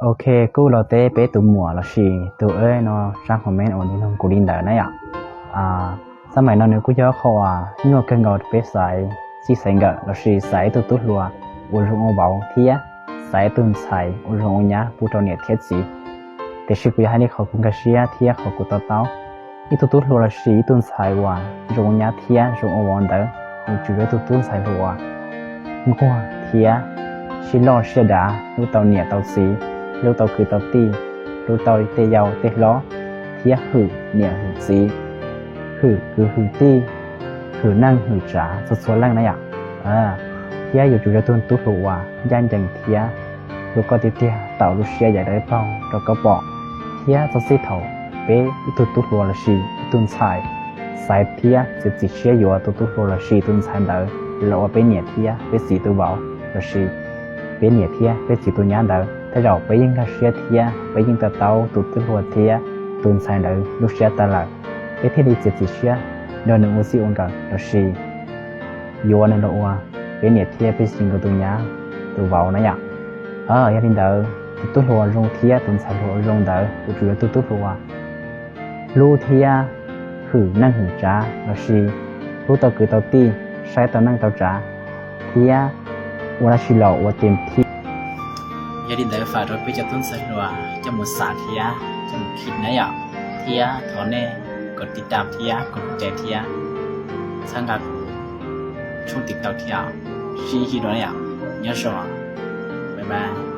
Ok, kuj los teb peb tus muam lossis tus eb no saab comment uas nws nug kuv li ntawd na yom. Xab maim no nws kuj yog qhov uas nyuaj kawg nkaus rau peb xaiv txij xaiv nkawm lossis xaiv ib tug tub hluas uas zoo ua vauv thiab xaiv ib tug ntxhais uas zoo ua nyab pub rau niam thiab txiv. Tiam sis kuv yuav hais li qhov kuv nkag siab thiab qhov kuv to taub. Ib tug tub hluas lossis ib tug ntxhais uas zoo ua nyab thiab zoo ua vauv ntawd, yuav tsum yog ib tug tub ntxhais hluas uas nquag thiab siab loj siab dav, hlub tau niam tau txiv, hlub tau kwv tau tij, hlub tau tej yau tej hlob, thiab hwm niam hwm txiv, hwm kwv hwm tij, hwm neej hwm tsav txhua txhua leej na yom. Thiab yuav tsum yog tus tub hluas uas ncaj ncees thiab hlub koj tiag tiag, tau lub siab yam dawb paug rau koj pom. Thiab txog txij thaum peb ib tug tub hluas lossis ib tug ntxhais xaiv thiab txiav txim siab yuav tus tub hluas lossis tus ntxhais ntawd los ua peb niam thiab peb txiv tus vauv lossis peb niam thiab peb txiv tus nyab ntawd, tej zaum peb yeej nkag siab thiab peb yeej to taub tus tub hluas thiab tus ntxhais ntawd lub siab tas lawm, peb thiaj li txiav txim siab nrog nws ua txij ua nkawm lossis yuav nws los ua peb niam thiab peb txiv nkawd tus nyab tus vauv na yom. Yog li ntawd, tus tub hluas zoo thiab tus ntxhais hluas zoo ntawd yuav tsum yog tus tub hluas hlub thiab hwm neej hwm tsav lossis hlub tau kwv tau tij, saib tau neej tau tsav, thiab ua dab tsi los ua tes thij. Yog li ntawd, fam rau peb cov tub ntxhais hluas coj mus xav thiab coj mus khij na yom, thiab thov nej kom tiv tam thiab kom hlub cai thiab txhawb nqa kuv tshooj TikTok thiab. Sib ntsib dua na yom, nyob zoo, bye bye.